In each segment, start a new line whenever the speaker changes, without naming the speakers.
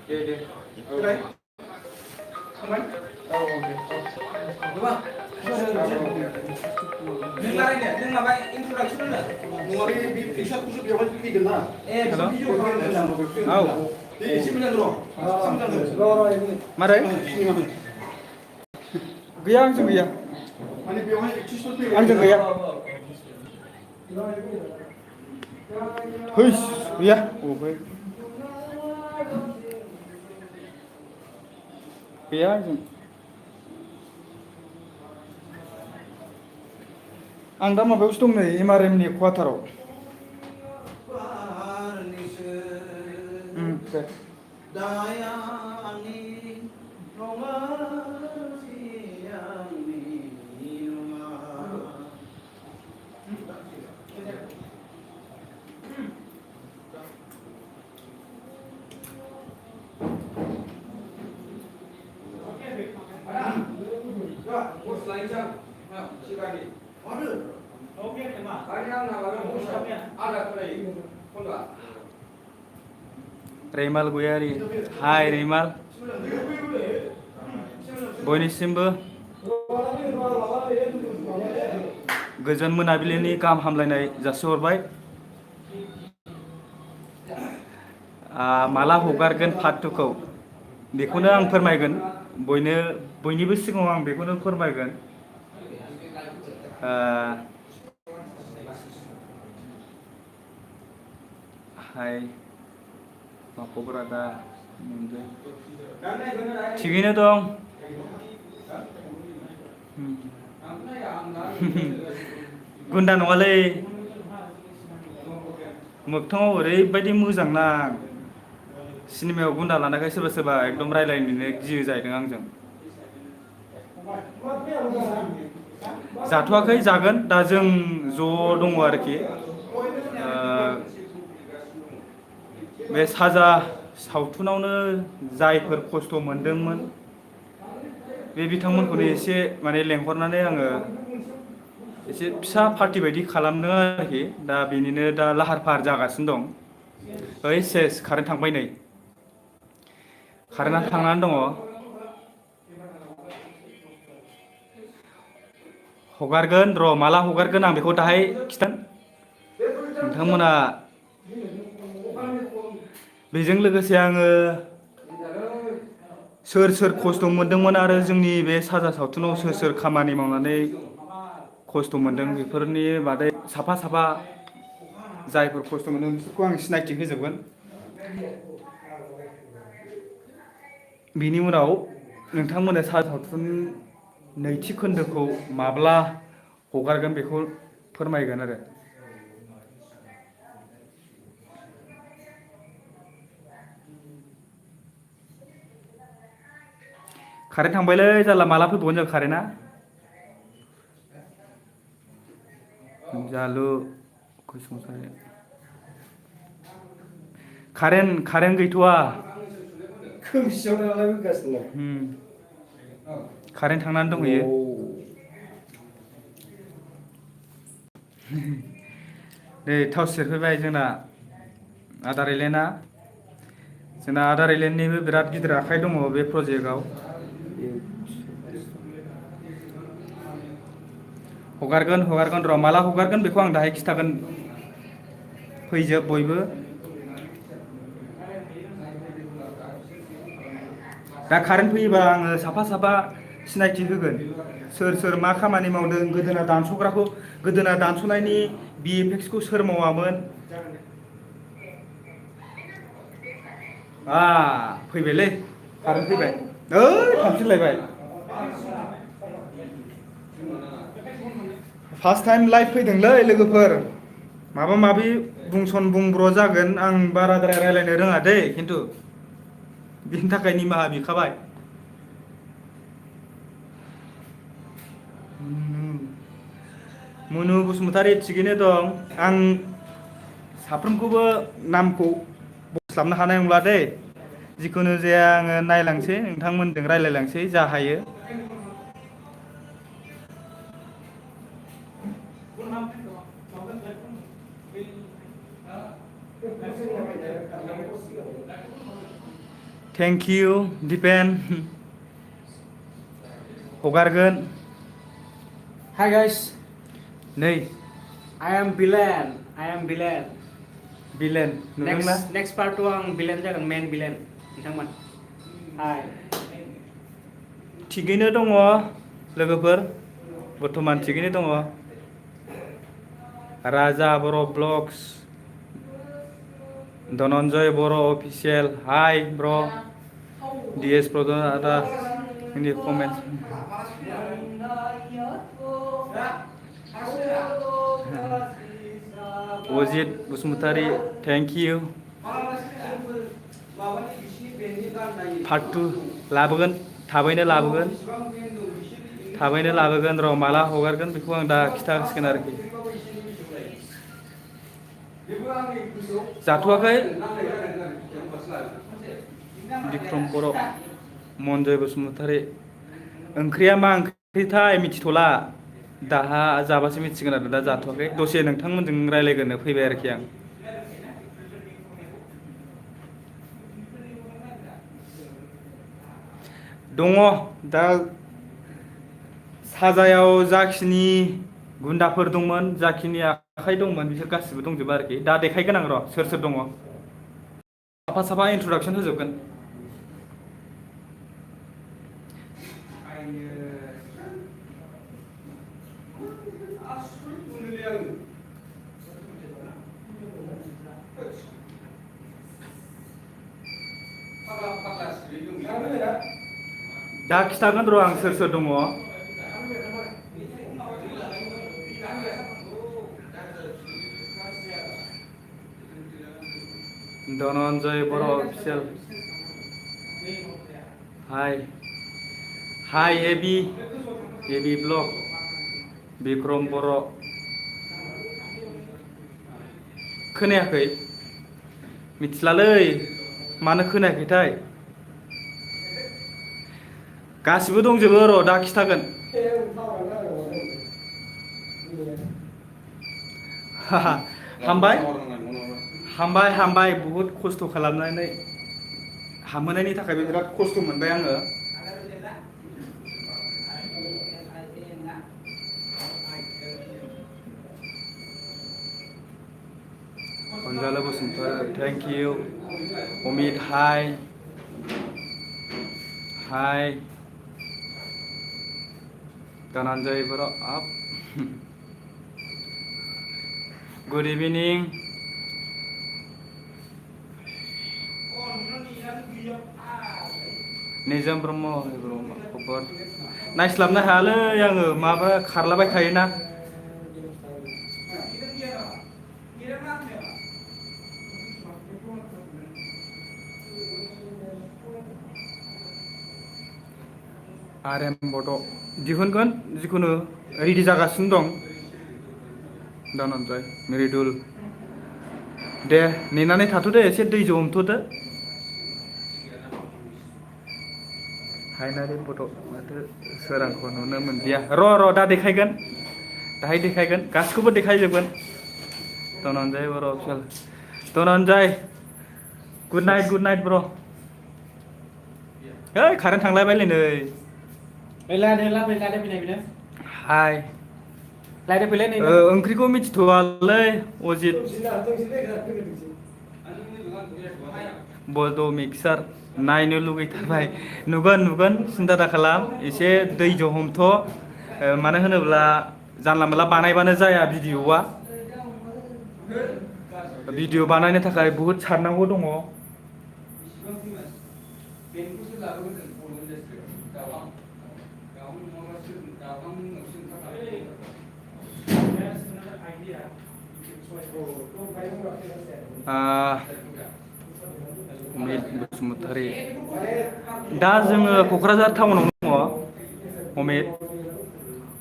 दे ओमफ्राय थांबाय औ दे गोबां नों लारायनो नों माबा इन्ट्रडाक्सन होनो नङा बे फैसाखौसो बेवहाय फैगोन ना ए औ एसे मोजां र' मारै गैया आंजों गैया माने बेवहाय एक्ट्रिसफोर फैगोन आंजों गैया हैस गैया अबे गैया आंजों आं दा माबायावसो दं नै एमआरएमनि क्वार्टाराव दे रैमाल गयारी हाय रैमाल बयनिसिमबो गोजोन मोनाबिलिनि गाहाम हामलायनाय जासिहरबाय माला हगारगोन पार्ट 2 खौ बेखौनो आं फोरमायगोन बयनिबो सिगाङाव आं बेखौनो फोरमायगोन हाय मा खबरा दा थिगैनो दं गुन्दा नङालै मोगथाङाव ओरैबायदि मोजां ना सिनेमायाव गुन्दा लानायखाय सोरबा सोरबा एकदम रायलायनोनो गियो जाहैदों आंजों जाथ'वाखै जागोन दा जों ज' दङ आरोखि बे साजा सावथुनावनो जायफोर खस्थ' मोनदोंमोन बे बिथांमोनखौनो एसे माने लेंहरनानै आङो एसे फिसा पार्टि बायदि खालामदों आरोखि दा बेनिनो दा लाहार फाहार जागासिनो दं ओइ सेस कारेन्ट थांबाय नै कारेन्टआ थांनानै दङ हगारगोन र' माला हगारगोन आं बेखौ दाहाय खिथान नोंथांमोना बेजों लोगोसे आङो सोर सोर खस्थ' मोनदोंमोन आरो जोंनि बे साजा सावथुनाव सोर सोर खामानि मावनानै खस्थ' मोनदों बेफोरनि बादै साफा साफा जायफोर खस्थ' मोनदों बिसोरखौ आं सिनायथि होजोबगोन बिनि उनाव नोंथांमोना साजा सावथुन नैथि खोन्दोखौ माब्ला हगारगोन बेखौ फोरमायगोन आरो कारेन्ट थांबायलै जाला माला फैबावगोन जों कारेन्टआ जालु कुसुमसारि कारेन्ट गैथ'वा खोमसियाव नालाय फैगासिनो कारेन्ट थांनानै दंहैयो नै थाव सेरफैबाय जोंना आदा रेलेना जोंना आदा रेलेननिबो बिराद गिदिर आखाइ दङ बे प्रजेक्टआव हगारगोन र' माला हगारगोन बेखौ आं दाहाय खिथागोन फैजोब बयबो दा कारेन्ट फैयोबा आङो साफा साफा सिनायथि होगोन सोर सोर मा खामानि मावदों गोदोना दानस'ग्राखौ गोदोना दानस'नायनि VFXखौ सोर मावामोन फैबायलै कारेन्ट फैबाय ओइ थांफिनलायबाय फार्स्ट टाइम लाइभ फैदोंलै लोगोफोर माबा माबि बुंसन बुंब्र' जागोन आं बाराद्राय रायलायनो रोङा दै खिन्थु बिनि थाखाय निमाहा बिखाबाय मुनु बसुमतारी थिगैनो दं आं साफ्रोमखौबो नामखौ बखस्लाबनो हानाय नंला दै जिखुनु जाया आङो नायलांसै नोंथांमोनजों रायलायलांसै जा हायो थेंक इउ दिपेन हगारगोन
Hi guys,
नै
I am villain. I am villain.
Villain नुदोंना
Next part tuh ang villain jagan main villain. Nonton. Hi.
थिगैनो दङ लोगोफोर बर्थमान थिगैनो दङ राजा बर' ब्लग्स धनन्जय बर' अफिसियेल हाय ब्र डिएस प्रधान आदा नि comment Ajit Basumatary thank you part 2 लाबोगोन थाबैनो लाबोगोन र' माला हगारगोन बेखौ आं दा खिथासिगोन आरोखि जाथ'वाखै बिक्रम बर' मनजय बसुमतारी ओंख्रिया मा ओंख्रिथाय मिथिथ'ला दाहा जाबासो मिथिगोन आरो दा जाथ'वाखै दसे नोंथांमोनजों रायलायग्रोनो फैबाय आरोखि आं दङ दा साजायाव जाखिनि गुन्दाफोर दंमोन जाखिनि आखाइ दंमोन बिसोर गासिबो दंजोबो आरोखि दा देखायगोन आं र' सोर सोर दङ साफा इन्ट्रडाक्सन होजोबगोन दा खिथागोन र' आं सोर सोर दङ धनन्जय बर' अफिसियेल हाय एबि ब्लग बिक्रम बर' खोनायाखै मिथिलालै मानो खोनायाखैथाय गासिबो दंजोबो र' दा खिथागोन हामबाय बुहुद खस्थ' खालामनानै हामहोनायनि थाखायबो बिराद खस्थ' मोनबाय आङो अनजालु बसुमतारी थेंक इउ अमित हाय धनन्जय बर' आप गुड इभिनिं निजोम ब्रह्म खबर नायस्लाबनो हायालै आङो माबा खारलाबाय थायोना RM बड' दिहुनगोन जिखुनु रेडि जागासिनो दं धनन्जय मृदुल दे नेनानै थाथ'दो एसे दैजों हमथ'दो हायनारि बड' माथो सोरांखौ नुनो मोनदिया र' दा देखायगोन दाहाय देखायगोन गासिखौबो देखायजोबगोन धनन्जय बर' अफिसियेल धनन्जय गुड नाइट ब्र ओइ कारेन्ट थांलायबायलै नै हाय ओंख्रिखौ मिथिथ'वालै अजित बड' मिक्सार नायनो लुगैथारबाय नुगोन सिन्था दा खालाम एसे दैजों हमथ' मानो होनोब्ला जानला मोनला बानायबानो जाया भिडिअ बानायनो थाखाय बुहुद सारनांगौ दङ अमित बसुमतारी दा जोङो क'क्राझार टाउनाव दङ अमित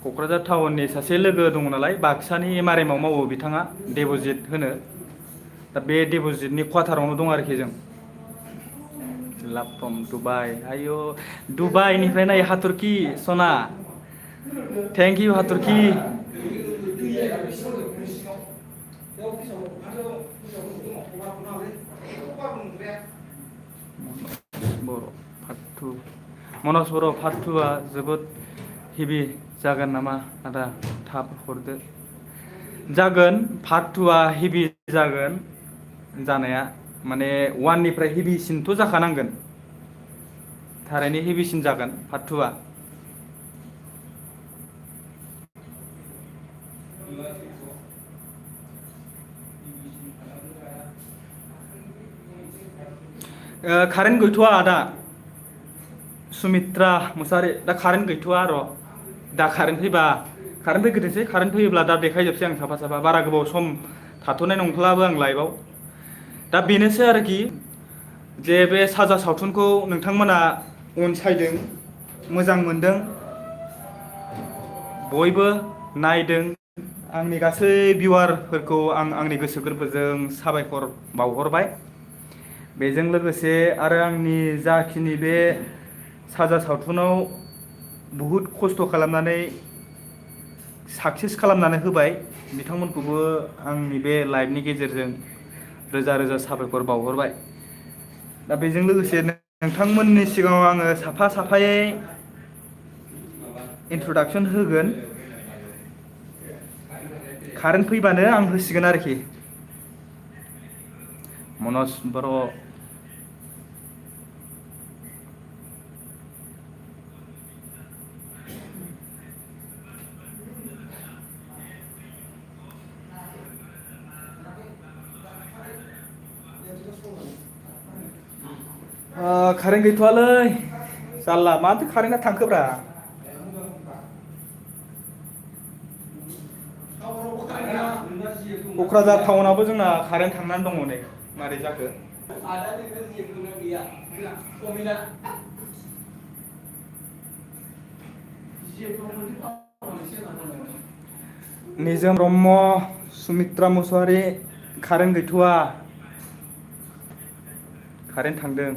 क'क्राझार टाउननि सासे लोगो दङ नालाय बाक्सानि MRM आव मावो बिथाङा देबजित होनो दा बे देबजितनि क्वार्टारावनो दं आरोखि जों लाभ फ्रम दुबाइ आयु दुबाइनिफ्राय नाय हाथरखि सना थेंक इउ हाथरखि बर' पार्ट 2 मनज बर' पार्ट 2आ जोबोद हेभि जागोन नामा आदा थाब हरदो। जागोन पार्ट 2आ हेभि जागोन जानाया, माने 1 निफ्राय हेभिसिनथ' जाखानांगोन, थारैनो हेभिसिन जागोन पार्ट 2आ। कारेन्ट गैथ'आ आदा सुमित्रा मुसाहारि, दा कारेन्ट गैथ'आ र', दा कारेन्ट फैग्रोथोंसै, कारेन्ट फैयोब्ला दा देखायजोबसै आं साफा साफा, बारा गोबाव सम थाथ'नाय नंखालाबो आं लाइभआव। दा बेनोसै आरोखि जे बे साजा सावथुनखौ नोंथांमोना अनसायदों, मोजां मोनदों, बयबो नायदों। आंनि गासै भिउवारफोरखौ आं आंनि गोसो गोरबोजों साबायखर बावहरबाय। बेजों लोगोसे आरो आंनि जाखिनि बे साजा सावथुनाव बहुद खस्थ' खालामनानै साक्सेस खालामनानै होबाय, बिथांमोनखौबो आंनि बे लाइभनि गेजेरजों रोजा रोजा साबायखर बावहरबाय। दा बेजों लोगोसे नोंथांमोननि सिगाङाव आङो साफा साफायै इन्ट्रडाक्सन होगोन, कारेन्ट फैबानो आं होसिगोन आरोखि। मनज बर', कारेन्ट गैथ'आलै जारला, माथो कारेन्टआ थांखोब्रा। क'क्राझार टाउनावबो जोंना कारेन्ट थांनानै दङ नै, मारै जाखो। निजोम ब्रह्म, सुमित्रा मुसाहारि, कारेन्ट गैथ'आ, कारेन्ट थांदों।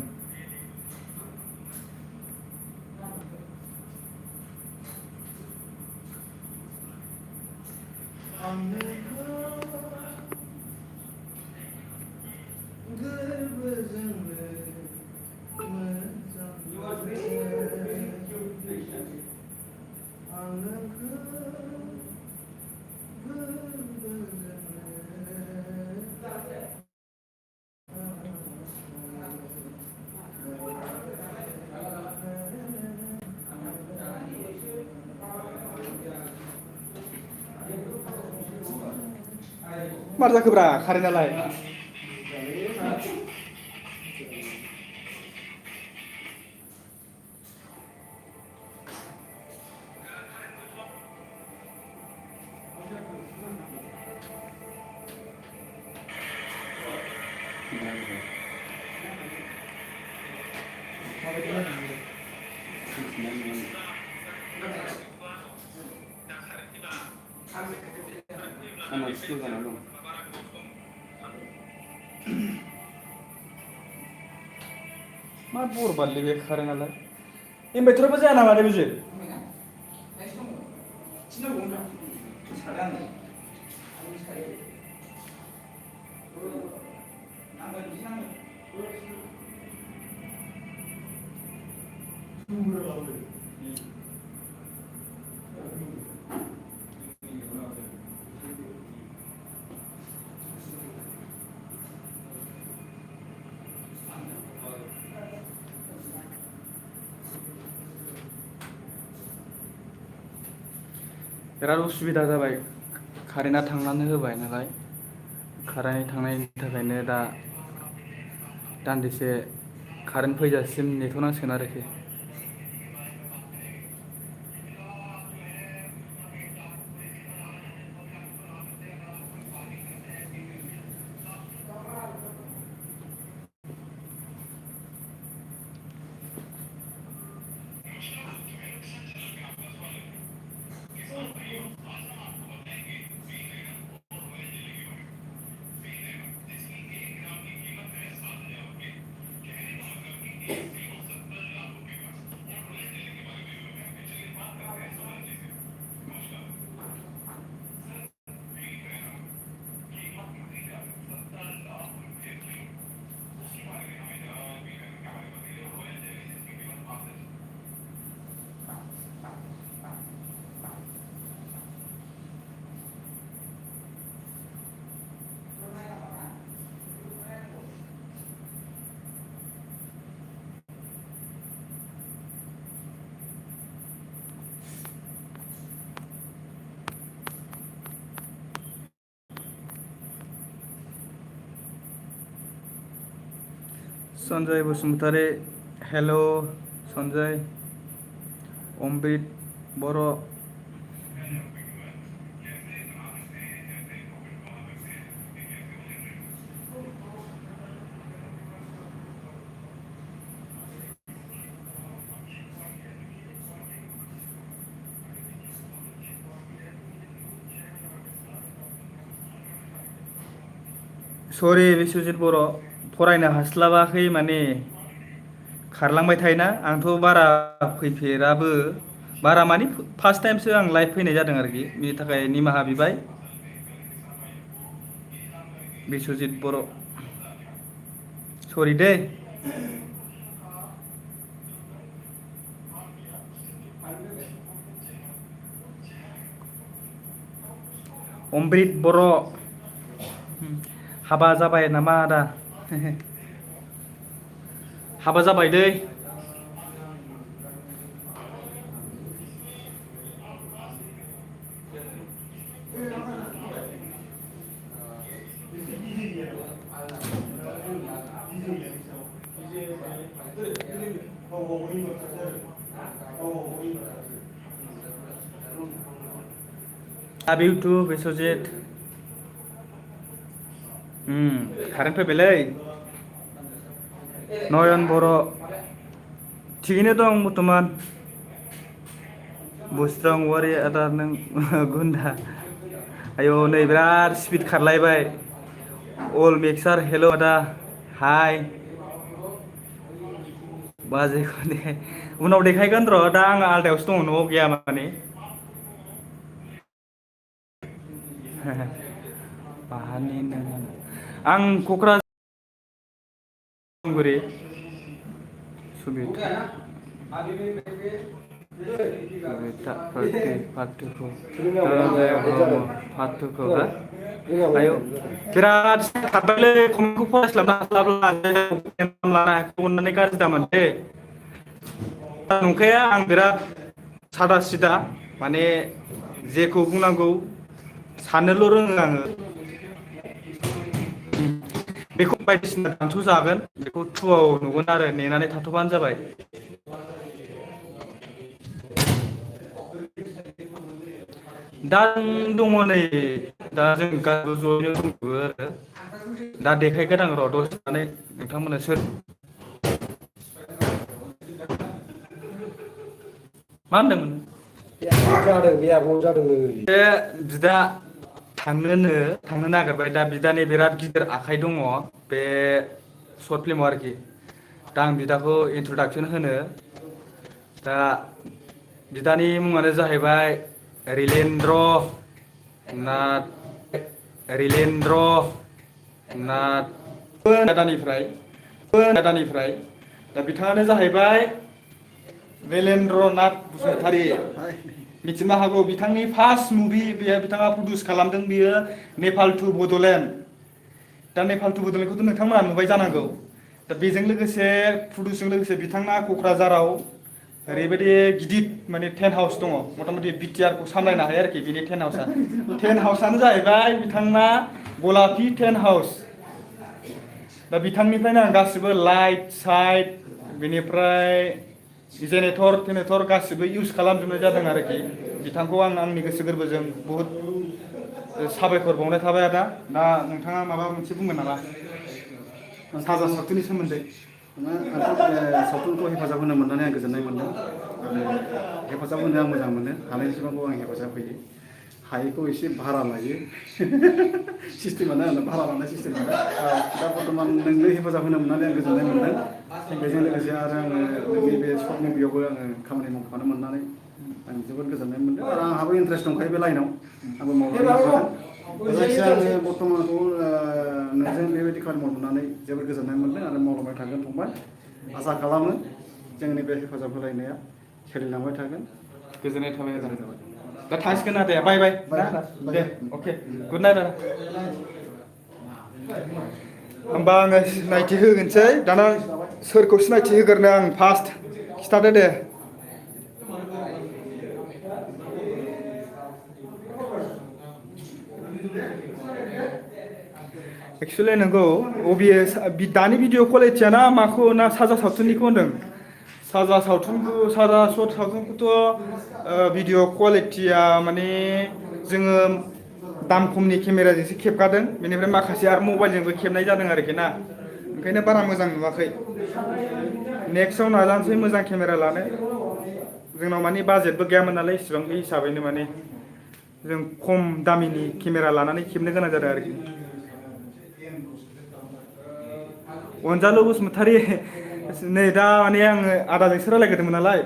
मार जाखोब्रा कारेन्टआलाय। मा बरबादलै बे कारेन्टआलाय, इनभार्टारबो जाया नामा दे बिजि? बिराद उसुबिदा जाबाय, कारेन्टआ थांनानै होबाय नालाय। कारेन्ट थांनायनि थाखायनो दा दान्दिसे कारेन्ट फैजासिम नेथ'नांसिगोन आरोखि। सन्जय बसुमतारी हेल' सन्जय अमृत बर' सरि बिश्वजित बर' फरायनो हास्लाबाखै माने खारलांबाय थायोना आंथ' बारा फैफेराबो बारा माने फार्स्ट टाइमसो आं लाइभ फैनाय जादों आरोखि बेनि थाखाय निमाहा बिबाय बिश्वजित बर' सरि दै अमृत बर' हाबा जाबाय नामा आदा हाबा जाबाय दै लाभ इउ टु बिश्वजित कारेन्ट फैबायलै नयन बर' थिगैनो दं बर्थमान बुस्रां औवारि आदा नों गुन्दा आयौ नै बिराद स्पिड खारलायबाय अल मिक्सार हेल' आदा हाय बाजैखौ दे उनाव देखायगोन र' दा आं आलदायावसो दङ न'आव गैया माने आं क'क्राझार सुबिता फाथुखौ आयौ बिराद खारबायलै कमेन्टखौ फरायस्लाबनो हास्लाबला अननानै गाज्रि दामोन दे नंखाया आं बिराद सादा सिदा माने जेखौ बुंनांगौ साननोल' रोङो आङो बेखौ बायदिसिना दानस' जागोन बेखौ थुआव नुगोन आरो नेनानै थाथ'बानो जाबाय दा दङ नै दा जों गासिबो ज'यैनो दंजोबो आरो दा देखायगोन आं र' दसे थानानै नोंथांमोननो सोर मा होनदोंमोन बे बिदा थांनो नागिरबाय दा बिदानि बिराद गिदिर आखाइ दङ बे सर्ट फिल्माव आरोखि दा आं बिदाखौ इन्ट्रडाक्सन होनो दा बिदानि मुङानो जाहैबाय रिलेन्द्र नाथ दादानिफ्राय दा बिथाङानो जाहैबाय रिलेन्द्र नाथ बसुमतारी मिथिनो हागौ बिथांनि फार्स्ट मुभि बेयो बिथाङा प्रडिउस खालामदों बियो नेपाल टु बड'लेण्ड दा नेपाल टु बड'लेण्डखौथ' नोंथांमोना नुबाय जानांगौ दा बेजों लोगोसे प्रडिउसजों लोगोसे बिथाङा क'क्राझाराव ओरैबायदि गिदिर माने टेन्ट हाउस दङ मथा मथि बिटिआरखौ सामलायनो हायो आरोखि बिनि टेन्ट हाउसआनो जाहैबाय बिथांना गलापि टेन्ट हाउस दा बिथांनिफ्रायनो आं गासिबो लाइट साइट बेनिफ्राय जेनेरेटर गासिबो इउज खालामजोबनाय जादों आरोखि बिथांखौ आं आंनि गोसो गोरबोजों बुहुद साबायखर बावनाय थाबाय आदा दा नोंथाङा माबा मोनसे बुंगोन नामा साजा सावथुननि सोमोन्दै
सावथुनखौ हेफाजाब होनो मोननानै आं गोजोननाय मोन्दों आरो हेफाजाब होनो आं मोजां मोनो हानायसेबांखौ आं हेफाजाब होयो हायैखौ एसे भारा लायो सिस्टेमानो आंना भारा लानाय सिस्टेम दा बर्थमान नोंनो हेफाजाब होनो मोननानै आं गोजोननाय मोन्दों बेजों लोगोसे आरो आङो नोंनि बे सर्ट मुभियावबो आङो खामानि मावफानो मोननानै आं जोबोद गोजोननाय मोन्दों आरो आंहाबो इन्टारेस्ट दंखायो बे लाइनाव आंबो मावलांनो हागोन जायखिया आङो बर्थमानखौ नोंजों बेबायदि खामानि मावनानै जोबोद गोजोननाय मोन्दों आरो मावलांबाय थागोन फंबाय आसा खालामो जोंनि बे हेफाजाब होलायनाया सोलिलांबाय थागोन
गोजोननाय थाबाय आदा दा थांसिगोन आदाया बाय बाय दे अके गुड नाइट आदा होमबा आङो सिनायथि होगोनसै दाना सोरखौ सिनायथि होग्रोनो आं फार्स्ट खिथादो दे एक्चुअली नंगौ OBS दानि भिडिअ क्वालिटिया ना माखौ ना साजा सावथुननिखौ होनदों साजा सर्ट सावथुनखौथ' भिडिअ क्वालिटिया माने जोङो दाम खमनि केमेराजोंसो खेबखादों बेनिफ्राय माखासे आरो मबाइलजोंबो खेबनाय जादों आरोखि ना ओंखायनो बारा मोजां नुवाखै नेक्स्टआव नाजानोसै मोजां केमेरा लानो जोंनाव माने बाजेटबो गैयामोन नालाय इसिबां बे हिसाबैनो माने जों खम दामिनि केमेरा लानानै खेबनो गोनां जादों आरोखि अनजालु बसुमतारी नै दा माने आङो आदाजोंसो रायलायग्रोदोंमोन नालाय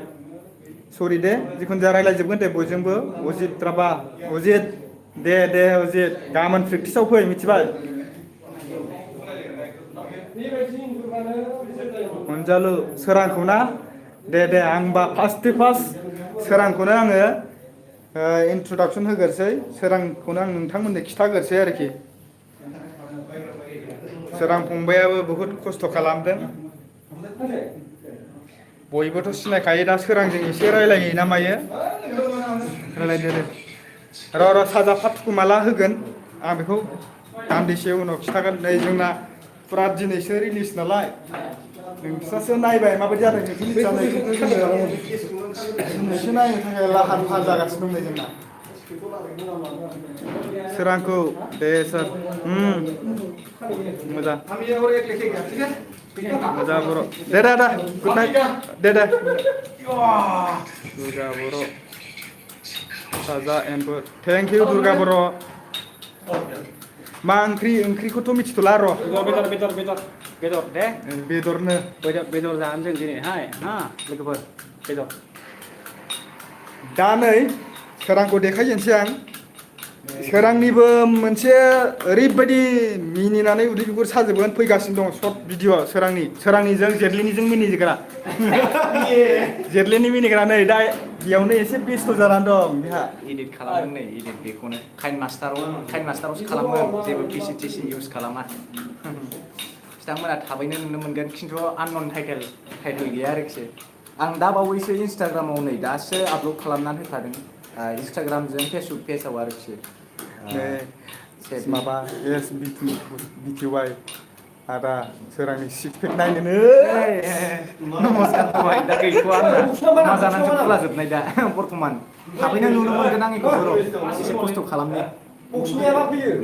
सरि दे जिखुनु जाया रायलायजोबगोन दे बयजोंबो अजित राभा अजित दे अजित गाबोन प्रेक्टिसाव फै मिथिबाय अनजालु सोरांखौ ना दे आंबा फार्स्ट सोरांखौनो आङो इन्ट्रडाक्सन होग्रोसै सोरांखौनो आं नोंथांमोननो खिथाग्रोसै आरोखि सोरां फंबायाबो बहुद खस्थ' खालामदों बयबोथ' सिनायखायो दा सोरांजों एसे रायलायो ना मायो रायलायदो र' साजा पार्टखौ माला होगोन आं बेखौ दान्दिसे उनाव खिथागोन नै जोंना फुरा दिनैसो रिलिज नालाय नोंस्रासो नायबाय माबायदि जादों दिनैसो नायनो थाखाय लाहार फाहार जागासिनो दं नै जोंना सोरांखौ दे सार मोजां मोजां बर' दे गुड नाइट दे दुर्गा बर' साजा एन्ड थेंक इउ दुर्गा बर' मा ओंख्रिखौथ' मिथिथ'ला र'
बेदर दे
बेदरनो
बेदर जागोन जों दिनैहाय हा लोगोफोर बेदर
दा नै सोरांखौ देखायजेनसै आं सोरांनिबो मोनसे ओरैबायदि मिनिनानै उदै बिगुर साजोबगोन फैगासिनो दं सर्ट भिडिअ सोरांनिजों जेटलिनिजों मिनिग्रा जेटलिनि मिनिग्रा नै दा बेयावनो एसे बेस्थ' जानानै दं बेहा
इडिट खालामदों नै इडिट बेखौनो काइन मास्टारावसो खालामो जेबो पिसि इउज खालामा बिथांमोना थाबैनो नुनो मोनगोन खिन्थु आननन टाइटेल गैया आरोखि आं दा बावैसो इन्सटाग्रामाव नै दासो आपल'ड खालामनानै होखादों इन्सटाग्रामजों फेसबुक पेजाव आरोखि
माबा SBTY आदा सोरांनि सिक्स पेक नायनोनो
नमस्कार फंबाय दा गैथ'आ आंना मा जानानैसो फुलाजोबनाय दा बर्थमान थाबैनो नुनो मोनगोन आं एखौ एसे खस्थ' खालामनो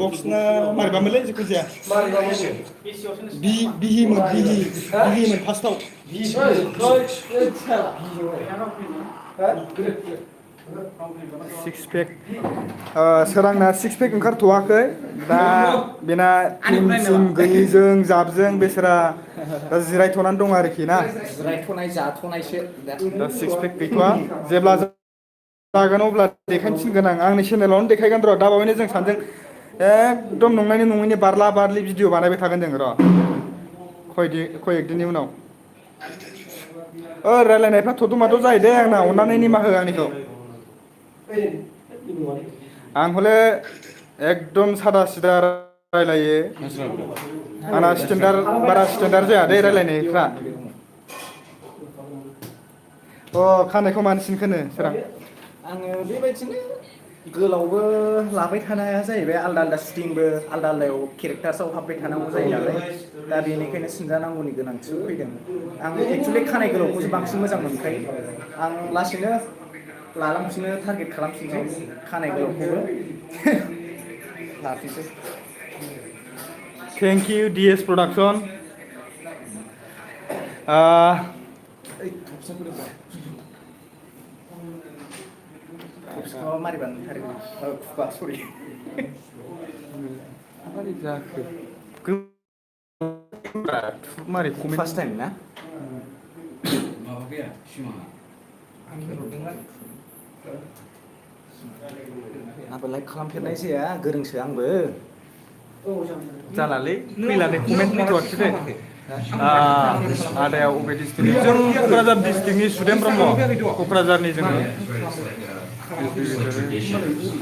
बक्सना मारैबामोनलै जिखुनु जाया बिहिमोन फार्स्टआव सिक्स पेक सोरांना सिक्स पेक ओंखारथ'वाखै दा बेना टिम गैयिजों जाबजों बेसोरा दा जिरायथ'नानै दं आरोखि ना
जिरायथ'नाय जाथ'नायसो
दा सिक्स पेक गैथ'वा जेब्ला जागोन अब्ला देखायफिनगोन आंनि चेनेलावनो देखायगोन र' दा बावैनो जों सानैजों एकदम नङैनि बारला बारलि भिडिअ बानायबाय थागोन जों र' खयेकदिननि उनाव रायलायनायफ्रा थ'दमाथ' जायो दे आंना अननानै निमाहा हो आंनिखौ आं हले एकदम सादा सिदा रायलायो आंना बारा स्टेन्डार्ड जाया दे रायलायनायफ्रा खानायखौ मानो सिनखोनो सोरां
आङो बेबायदिनो गोलावबो लाबाय थानो हाया जाहैबाय आलदा शुटिंबो आलदायाव केरेक्टार्सआव हाबबाय थानांगौ जायो नालाय दा बेनिखायनो सिनजानांगौनि गोनांथि फैदों आं एक्सुवेलि खानाय गोलावखौसो बांसिन मोजां मोनखायो आं लासैनो लालांफिनो टारगेट खालामफिनसै खानाय गोलावखौबो लाफिनसै
थेंक इउ DS प्रडाक्सन
मारिबा नोंथारो खुगा सरि
मारै जाखो मारै
फार्स्ट टाइम ना आंबो लाइक खालामफेरनाय जाया गोरोंसो आंबो
जालालै फैलानै कमेन्ट होथ'वाखिसै दे आदाया अबे डिस्ट्रिक्टनि जों क'क्राझार डिस्ट्रिक्टनि सुदेम ब्रह्म क'क्राझारनि जोङो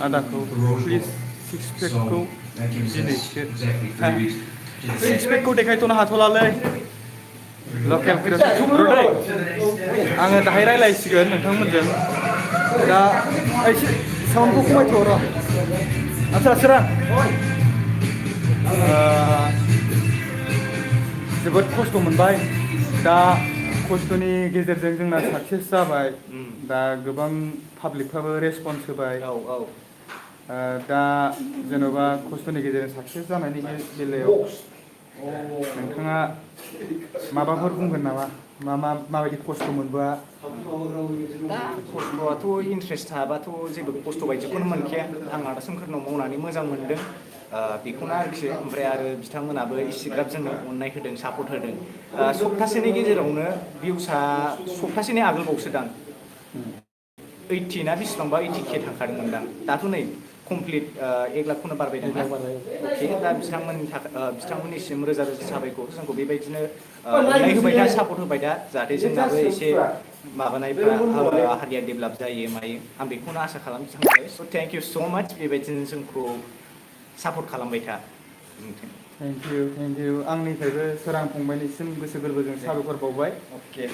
आदाखौ प्लिज सिक्स पेकखौ दिनैसो सिक्स पेकखौ देखायथ'नो हाथ'लालै लकेल आङो दाहाय रायलायसिगोन नोंथांमोनजों दा एसे साउन्डखौ खमायथ' र' आच्छा सोरां जोबोद खस्थ' मोनबाय दा खस्थ'नि गेजेरजों जोंना साक्सेस जाबाय दा गोबां पाब्लिकफ्राबो रेसपन्स होबाय दा जेन'बा खस्थ'नि गेजेरजों साक्सेस जानायनि बेलायाव नोंथाङा माबाफोर बुंगोन नामा माबायदि खस्थ' मोनबोआ
दा खस्थ'आथ' इन्ट्रेस्ट थाबाथ' जेबो खस्थ' बायदिखौनो मोनखाया आं आदा सोमखोरनाव मावनानै मोजां मोनदों बेखौनो आरोखि ओमफ्राय आरो बिथांमोनाबो इसिग्राब जोंनो अननाय होदों सापर्ट होदों सप्तासेनि गेजेरावनो भिउसआ सप्तासेनि आगोलबावसो दां 80 ना बेसेबांबा 80K थांखादोंमोन दां दाथ' नै कमप्लिट 1 लाखखौनो बारबाय दां दा बिथांमोननिसिम रोजा रोजा साबायखर जोंखौ बेबायदिनो अननाय होबाय दा सापर्ट होबाय दा जाहाथे जोंनाबो एसे माबानायफ्रा हारिया डेभेलप जायो मायो आं बेखौनो आसा खालामो बिथांमोननिफ्राय स' थेंक इउ स' माच बेबायदिनो जोंखौ सापर्ट खालामबाय था
थेंक इउ आंनिफ्रायबो सोरां फंबायनिसिम गोसो गोरबोजों साबायखर बावबाय
अके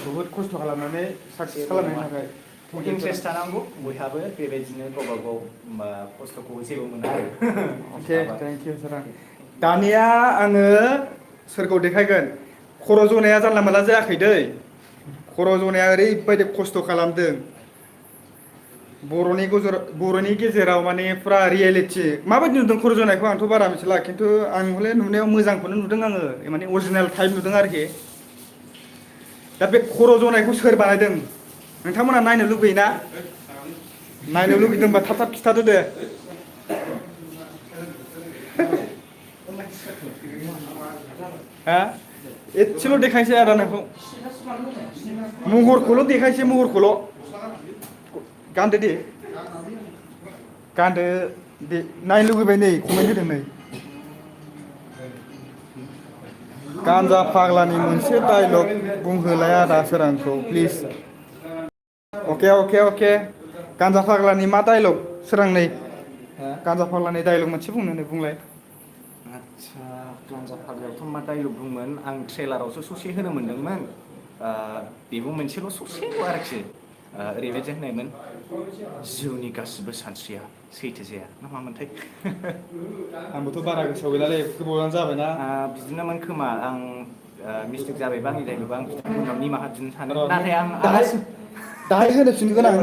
बहुद खस्थ' खालामनानै साक्सेस खालामनायनि थाखाय
इन्ट्रेस्ट थानांगौ बयहाबो बेबायदिनो गावबा गाव खस्थ'खौ जेबो मोना आरो
अके थेंक इउ सोरां दानिया आङो सोरखौ देखायगोन खर' जनाया जानला मोनला जायाखै दै खर' जनाया ओरैबायदि खस्थ' खालामदों बर'नि गेजेराव माने फुरा रियेलिटि माबायदि नुदों खर' जनायखौ आंथ' बारा मिथिला खिन्थु आं हले नुनायाव मोजांखौनो नुदों आङो माने अरिजिनेल टाइप नुदों आरोखि दा बे खर' जनायखौ सोर बानायदों नोंथांमोना नायनो लुगैयोना नायनो लुगैदोंबा थाब थाब खिथादो दे हा एसेल' देखायसै आदा नोंखौ महरखौल' देखायसै महरखौल' गानदो दे गानदो दे नायनो लुगैबाय नै कमेन्ट होदों नै गान्जा फाग्लानि मोनसे डायलग बुंहोलाय आदा सोरांखौ प्लिज अके गान्जा फाग्लानि मा डायलग सोरां नै गान्जा फाग्लानि डायलग मोनसे बुंलाय
आदसा गान्जा फाग्लायावथ' मा डायलग बुंमोन आं ट्रेलारावसो ससे होनो मोनदोंमोन बेबो मोनसेल' ससेल' आरोखि ओरैबायदि होननायमोन जिउनि गासिबो सानस्रिया सैथो जाया ना मामोनथाय
आंबोथ' बारा गोसोआव गैलालै गोबावानो जाबायना
बिदिनोमोन खोमा आं मिस्टेक जाबायबा आंनि डायलगा आं बिथांमोननाव निमाहा बिनो सानो नाथाय आं
दाहाय होनफिनगोन आं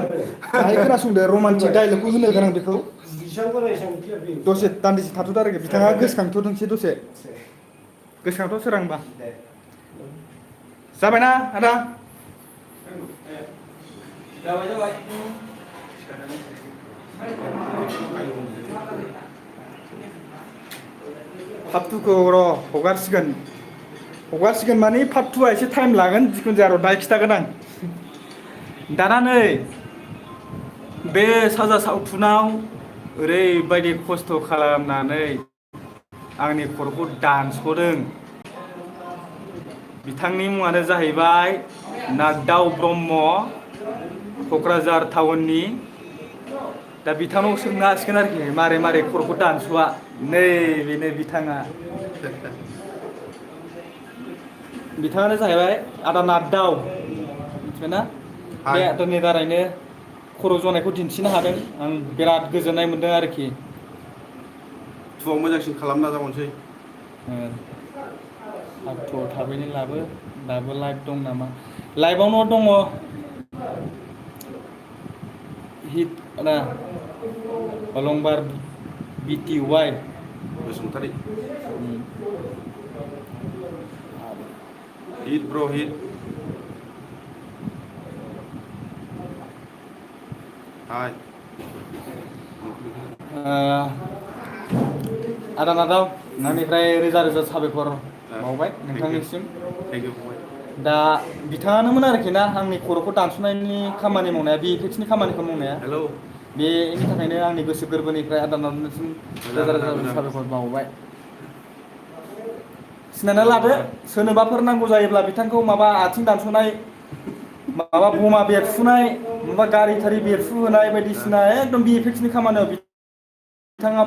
दाहाय खोनासंदो रमान्टिक डायलगखौ होगोन आं बेखौ दसे दान्दिसे थाथ'दो आरोखि बिथाङा गोसोखांथ'दोंसै दसे गोसोखांथ' सोरांबा जाबायना आदा जाबाय पार्ट 2खौ र' हगारसिगोन माने पार्ट 2आ एसे टाइम लागोन जिखुनु जाया र' दाहाय खिथागोन आं दाना नै बे साजा सावथुनाव ओरैबायदि खस्थ' खालामनानै आंनि खर'खौ दानस'दों बिथांनि मुङानो जाहैबाय नागदाव ब्रह्म क'क्राझार टाउननि दा बिथांनाव सोंनो हासिगोन आरोखि मारै मारै खर'खौ दानस'आ नै बेनो बिथाङानो जाहैबाय आदा नागदाव मिथिबायना बे आदानि दारैनो खर' जनायखौ दिन्थिनो हादों आं बिराद गोजोननाय मोनदों आरोखि
फुङाव मोजांसिन खालामनो नाजाबावनोसै
थाबैनो दाबो लाइभ दं नामा लाइभआवनो दङ हिट आदा अलंबार BTY
बसुमतारी हिट ब्र हिट हाय
आदा नादाव आंनिफ्राय रोजा रोजा साबायखर बावबाय नोंथांनिसिम दा बिथाङानोमोन आरोखि ना आंनि खर'खौ दानस'नायनि खामानि मावनाया VFX नि खामानिखौ मावनाया बेनि थाखायनो आंनि गोसो गोरबोनिफ्राय आदा नादावनिसिम रोजा रोजा साबायखर बावबाय सिनायना लादो सोरनोबाफोर नांगौ जायोब्ला बिथांखौ माबा आथिं दानस'नाय माबा बमा बेरफुनाय माबा गारि थारि बेरफुहोनाय बायदिसिना एकदम VFX नि खामानियाव बिथाङा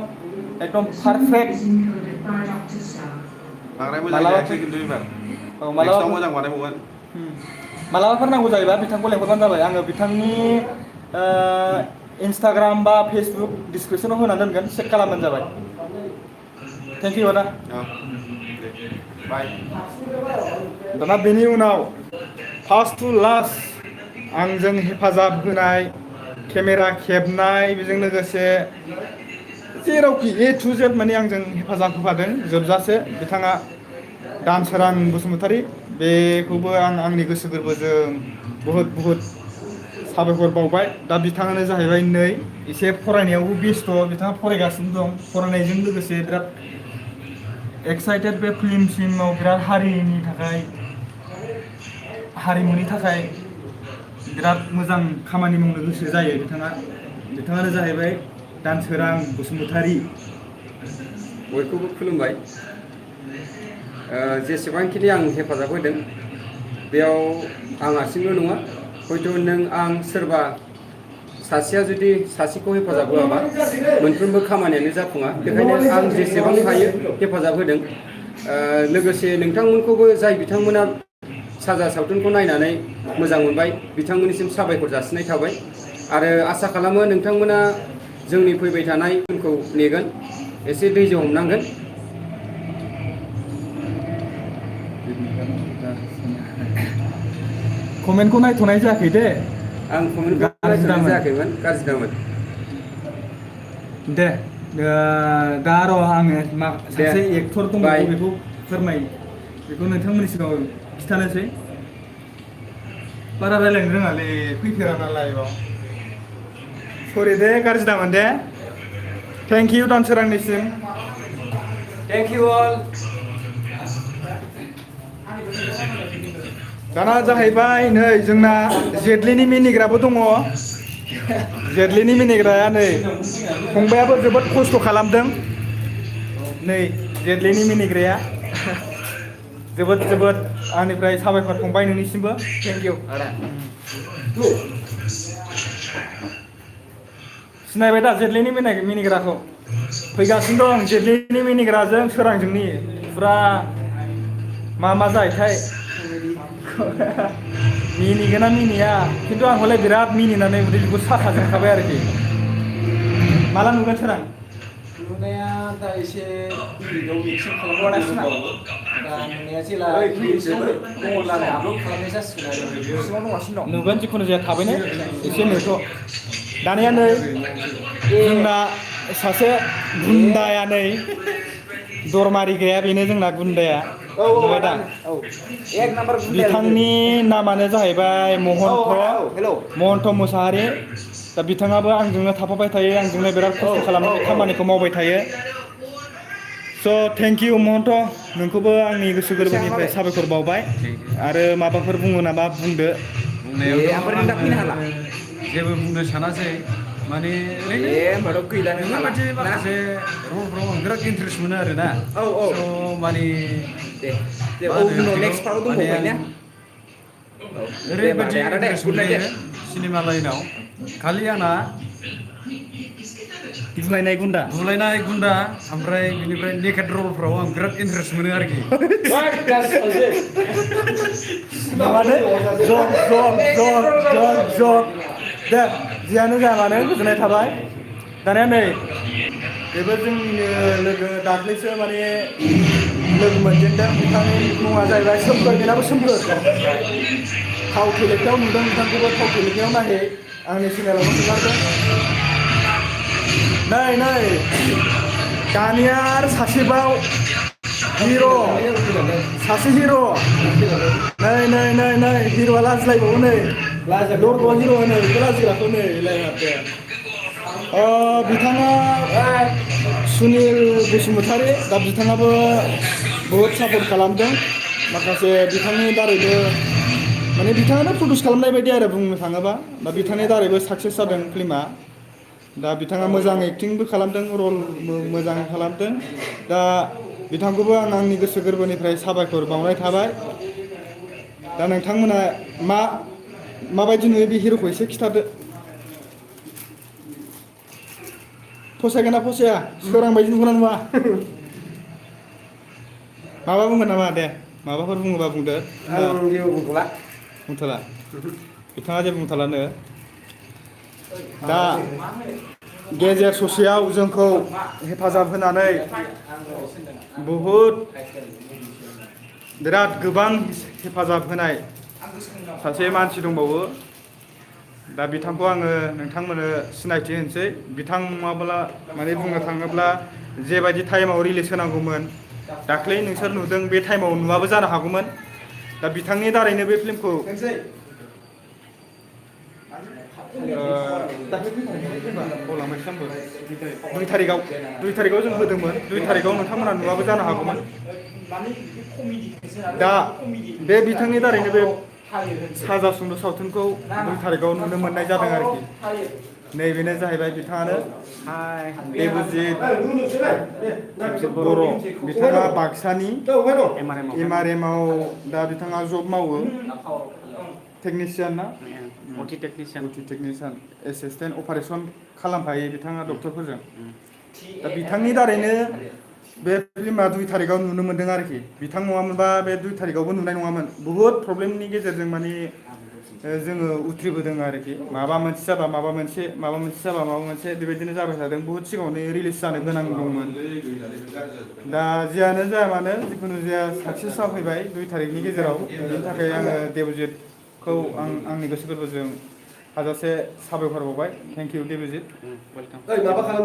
एकदम पारफेक्ट मालाबाफोर नांगौ जायोबा बिथांखौ लेंहरबानो जाबाय आङो बिथांनि इन्सटाग्राम बा फेसबुक डिसक्रिपसनाव होना दोनगोन चेक खालामबानो जाबाय थेंक इउ आदा
औ
बाय दाना बेनि उनाव फार्स्ट टु लास्ट आंजों हेफाजाब होनाय केमेरा खेबनाय बेजों लोगोसे जेरावखि ए टु जेड माने आंजों हेफाजाब होफादों जोबजासे बिथाङा दानसोरां बसुमतारी बेखौबो आं आंनि गोसो गोरबोजों बुहुद साबायखर बावबाय दा बिथाङानो जाहैबाय नै एसे फरायनायावबो बेस्थ' बिथाङा फरायगासिनो दं फरायनायजों लोगोसे बिराद एक्साइटेड बे फिल्मसिमाव बिराद हारिनि थाखाय हारिमुनि थाखाय बिराद मोजां खामानि मावनो गोसो जायो बिथाङानो जाहैबाय दानसोरां बसुमतारी
बयखौबो खुलुमबाय जेसेबांखिनि आं हेफाजाब होदों बेयाव आं हारसिंल' नङा हयथ' नों आं सोरबा सासेया जुदि सासेखौ हेफाजाब होआबा मोनफ्रोमबो खामानियानो जाफुङा बेखायनो आं जेसेबां हायो हेफाजाब होदों लोगोसे नोंथांमोनखौबो जाय बिथांमोना साजा सावथुनखौ नायनानै मोजां मोनबाय बिथांमोननिसिम साबायखर जासिनाय थाबाय आरो आसा खालामो नोंथांमोना जोंनि फैबाय थानाय फिल्मखौ नेगोन एसे धैर्य हमनांगोन
कमेन्टखौ नायथ'नाय जायाखै दे
आं कमेन्टखौ नायथ'नाय जायाखैमोन गाज्रिदामोन
दे दा र' आङो सासे एक्टर दंबावो
बाय
बेखौ बेखौ नोंथांमोननि सिगाङाव खिथानोसै बारा रायज्लायनो रोङालै फैफेरा नालाय बाव सरि दे गाज्रि दामोन दे थेंक इउ दानसोरांनिसिम
थेंक इउ अल
दाना जाहैबाय नै जोंना जेदलिनि मिनिग्राबो दङ जेदलिनि मिनिग्राया नै फंबायाबो जोबोद खस्थ' खालामदों नै जेदलिनि मिनिग्राया जोबोद आंनिफ्राय साबायखर फंबाय नोंनिसिमबो
थेंक इउ आदा
सिनायबाय दा जेदलिनि मिनिग्राखौ फैगासिनो दं जेदलिनि मिनिग्राजों सोरांजोंनि फुरा मा जायोथाय मिनिगोना मिनिया खिन्थु आं हले बिराद मिनिनानै उदैखौ साखाजोबखाबाय आरोखि माला नुगोन सोरां
नुनाया दा एसे भिडिअ एक्सन खालामगासिनो दा नुनाया जेला अब्लानो आपल'ड खालामनाय जासिगोन आरो सिङाव दंगासिनो दं
नुगोन जिखुनु जाया थाबैनो एसे नेथ' दानिया नै जोंना सासे गुन्दाया नै दरमारि गैया बेनो जोंना गुन्दाया नुबाय दा
एक नाम्बार
बिथांनि नामानो जाहैबाय महन्त मुसाहारि दा बिथाङाबो आंजोंनो थाफाबाय थायो आंजोंनो बिराद खस्थ' खालामनानै खामानिखौ मावबाय थायो स' थेंक इउ महन्त नोंखौबो आंनि गोसो गोरबोनिफ्राय साबायखर बावबाय आरो माबाफोर बुङो नामा बुंदो
जेबो बुंनो सानासै माने ओरैबायदि माखासे रलफ्राव आं बिराद इन्टारेस्ट मोनो आरोना माने
नेक्स्ट पार्टआव दंबावबाय ना
ओरैबायदि इन्टारेस्ट मोनो सिनेमा लाइनाव खालि आंना
बुलायनाय गुन्दा
ओमफ्राय बिनिफ्राय नेकेट रलफ्राव आं बिराद इन्टारेस्ट मोनो आरोखि
माने जग दे जियानो जाया मानो गोजोननाय थाबाय दानिया नै बेबो जोंनिनो लोगो दाख्लैसो माने लोगो मोनजेनदों बिथांनि मुङा जाहैबाय सोमखोर बेनाबो सोमखोर थाव थेलेखायाव नुदों बिथांखौबो थाव थेलेखायाव नायहै आंनि चेनेलावबो हगारदों नै दानिया आरो सासेबाव हिर' सासे हिर' नै हिर'आ लाजिलायबावो नै दरग' हिर' होनो बेखौ लाजिग्राखौ नै बिथाङा सुनिल बसुमतारी दा बिथाङाबो बहुद सापर्ट खालामदों माखासे बिथांनि दारैबो माने बिथाङानो प्रडिउस खालामनाय बायदि आरो बुंनो थाङोबा दा बिथांनि दारैबो साक्सेस जादों फिल्मा दा बिथाङा मोजां एक्टिंबो खालामदों रल मोजां खालामदों दा बिथांखौबो आं आंनि गोसो गोरबोनिफ्राय साबायखर बावनाय थाबाय दा नोंथांमोना माबायदि नुयो बे हिर'खौ एसे खिथादो फसायगोन ना फसाया सोरां बायदि नुगोना नुआ माबा बुंगोन नामा दे माबाफोर बुङोबा बुंदो बुंथला बिथाङा जे बुंथलानो दा गेजेर ससेयाव जोंखौ हेफाजाब होनानै बहुद बिराद गोबां हेफाजाब होनाय सासे मानसि दंबावो। दा बिथांखौ आङो नोंथांमोननो सिनायथि होनोसै। बिथां नङाब्ला माने बुंनो थाङोब्ला जेबायदि टाइमाव रिलिज होनांगौमोन दाख्लै नोंसोर नुदों बे टाइमाव नुवाबो जानो हागौमोन। दा बिथांनि दारैनो बे फिल्मखौ दुइ थारिखआव जों होदोंमोन। 2 थारिखआव नोंथांमोना नुवाबो जानो हागौमोन। दा बे बिथांनि दारैनो बे साजा सुंद' सावथुनखौ 2 थारिखआव नुनो मोननाय जादों आरोखि। नैबेनो जाहैबाय बिथाङानो देबजित बर'। बिथाङा बाक्सानि MRM आव दा बिथाङा जब मावो। टेकनिशियान ना?
अटि टेकनिशियान
एसिस्टेन्ट अपारेसन खालामफायो बिथाङा डक्टरफोरजों। दा बिथांनि दारैनो बे फिल्मा 2 थारिखआव नुनो मोनदों आरोखि। बिथां नङामोनबा बे 2 थारिखआवबो नुनाय नङामोन। बुहुद प्रब्लेमनि गेजेरजों माने जोङो उथ्रिबोदों आरोखि। माबा मोनसे जाबा माबा मोनसे जाबा माबा मोनसे बेबायदिनो जाबाय थादों। बुहुद सिगाङावनो रिलिज जानो गोनां दंमोन। दा जियानो जाया मानो जिखुनु जाया साक्सेस जाफैबाय 2 थारिखनि गेजेराव। बेनि थाखाय आङो देबजितखौ आंनि गोसो गोरबोजों हाजासे साबायखर बावबाय। Thank you Debajit.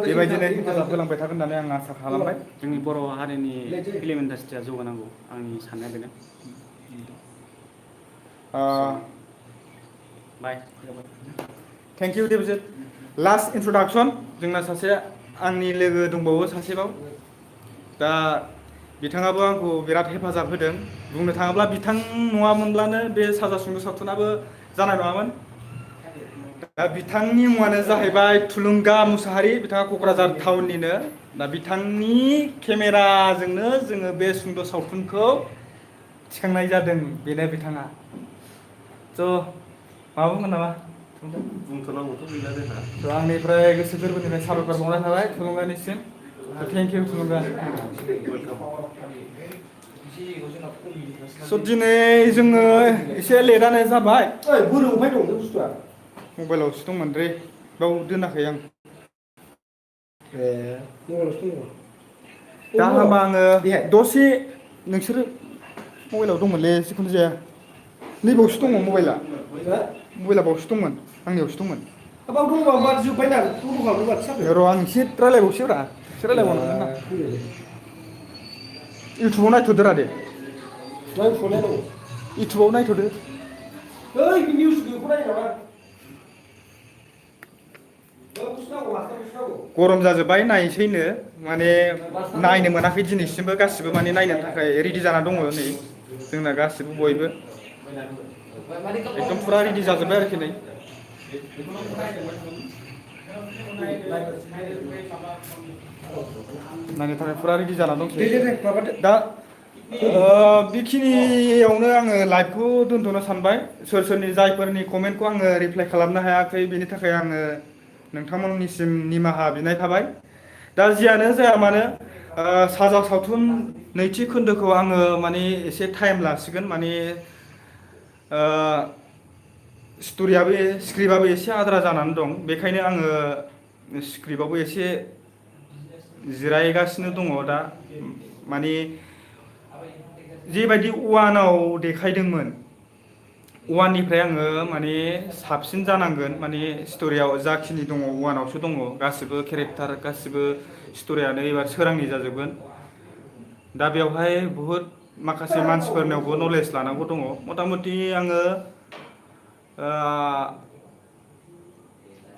बेबायदिनो हेफाजाब होलांबाय थागोन होननानै आं आसा खालामबाय।
जोंनि बर' हारिनि फिल्म इन्डास्ट्रिया जौगानांगौ आंनि साननाया बेनो। Bye.
Thank you Debajit. Last introduction जोंना सासे आंनि लोगो दंबावो सासेबाव। दा बिथाङाबो आंखौ बिराद हेफाजाब होदों। बुंनो थाङोब्ला बिथां नङामोनब्लानो बे साजा सुंद' सावथुनाबो जानाय नङामोन। दा बिथांनि मुङानो जाहैबाय थुलुंगा मुसाहारि। बिथाङा क'क्राझार टाउननिनो। दा बिथांनि केमेराजोंनो जोङो बे सुंद' सावथुनखौ थिखांनाय जादों। बेनो बिथाङा। माबा बुंगोन नामा?
बुंथ'नांगौथ' गैला जोंहा।
आंनिफ्राय गोसो गोरबोनिफ्राय साबायखर बावनाय थाबाय थुलुंगानिसिम। थेंक इउ थुलुंगा। स' दिनै जोङो एसे लेटआनो जाबाय। मबाइलावसो दंमोनलै बाव दोनाखै आं। दा होमबा आङो दसे नोंसोरो मबाइलाव दंमोनलै जिखुनु जाया नैबावसो दङ मबाइला बावसो दंमोन आंनियावसो दंमोन। र' आं एसे रायलायबावसै ब्रा एसे रायलायबावनांगोन ना। इउटुबाव नायथ'दो रा दे। इउटुबाव नायथ'दो। गरम जाजोब्बाय नायसैनो माने नायनो मोनाखै दिनैसिमबो गासिबो माने नायनो थाखाय रेडि जाना दङ नै जोंना गासिबो बयबो एकदम फुरा रेडि जाजोब्बाय आरोखि नै। नायनो थाखाय फुरा रेडि जाना दंसै। दा बेखिनियावनो आङो लाइभखौ दोनथ'नो सानबाय। सोर सोरनि जायफोरनि कमेन्टखौ आङो रिप्लाइ खालामनो हायाखै बेनि थाखाय आङो नोंथांमोननिसिम निमाहा बिनाय थाबाय। दा जियानो जाया मानो साजा सावथुन नैथि खोन्दोखौ आङो माने एसे टाइम लासिगोन। माने स्ट'रियाबो स्क्रिप्टआबो एसे आद्रा जानानै दं। बेखायनो आङो स्क्रिप्टआवबो एसे जिरायगासिनो दङ दा। माने जेबायदि वानाव देखायदोंमोन वाननिफ्राय आङो माने साबसिन जानांगोन। माने स्ट'रियाव जाखिनि दङ वानावसो दङ गासिबो केरेक्टार गासिबो स्ट'रियानो एबार सोरांनि जाजोबगोन। दा बेवहाय बहुद माखासे मानसिफोरनावबो नलेज लानांगौ दङ। मथा मथि आङो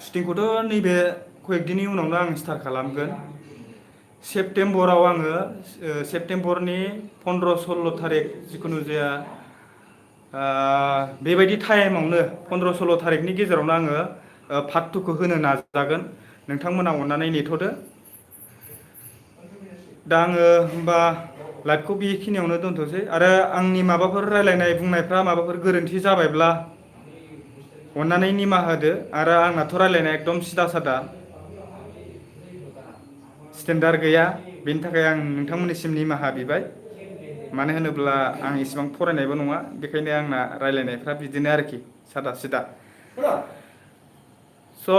शुटिंखौथ' नैबे कয়েकदिननि उनावनो आं स्टार्ट खालामगोन। सेप्तेम्बराव आङो सेप्तेम्बरनि 15-16 थारिख जिखुनु जाया बेबायदि टाइमावनो 15-16 थारिखनि गेजेरावनो आङो पार्ट 2खौ होनो नाजागोन। नोंथांमोना अननानै नेथ'दो। दा आङो होमबा लाइभखौ बेखिनियावनो दोनथ'सै। आरो आंनि माबाफोर रायलायनाय बुंनायफ्रा माबाफोर गोरोन्थि जाबायब्ला अननानै निमाहा होदो। आरो आंनाथ' रायलायनाया एकदम सिदा सादा स्टेन्डार्ड गैया। बेनि थाखाय आं नोंथांमोननिसिम निमाहा बिबाय। मानो होनोब्ला आं इसिबां फरायनायबो नङा। बेखायनो आंना रायलायनायफ्रा बिदिनो आरोखि सादा सिदा। स'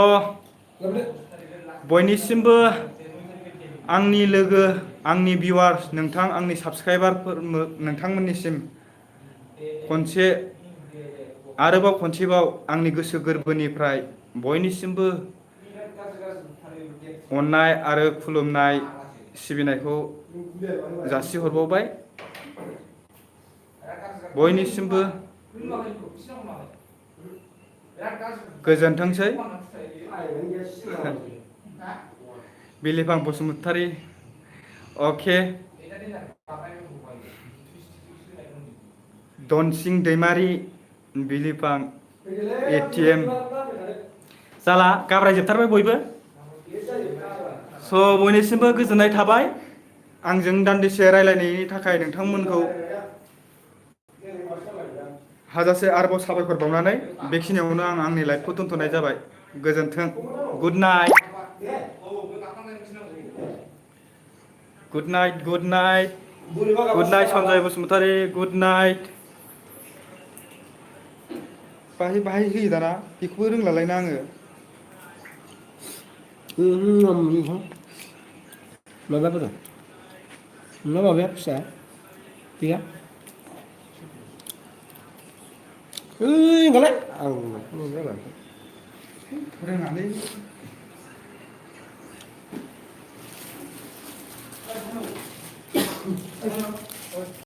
बयनिसिमबो आंनि लोगो आंनि भिउवार्स नोंथां आंनि साबस्क्राइबारफोर नोंथांमोननिसिम आरोबाव खनसेबाव आंनि गोसो गोरबोनिफ्राय बयनिसिमबो अननाय आरो खुलुमनाय सिबिनायखौ जासिहरबावबाय बयनिसिमबो गोजोनथोंसै बिलिफां बसुमतारी अके दनसिं दैमारि बिलिफां एटिएम जाला गाब्रायजोबथारबाय बयबो स' बयनिसिमबो गोजोननाय थाबाय आंजों दान्दिसे रायलायनायनि थाखाय नोंथांमोनखौ हाजासे आरोबाव साबायखर बावनानै बेखिनियावनो आं आंनि लाइफखौ दोनथ'नाय जाबाय गोजोन्थों good night good night good night good night Sanjay Basumatary good night बाहाय बाहाय होयो दाना बेखौबो रोंलालायना आङो
माबाफोर माबाया फिसा गैया होनबालाय आं
रोङालै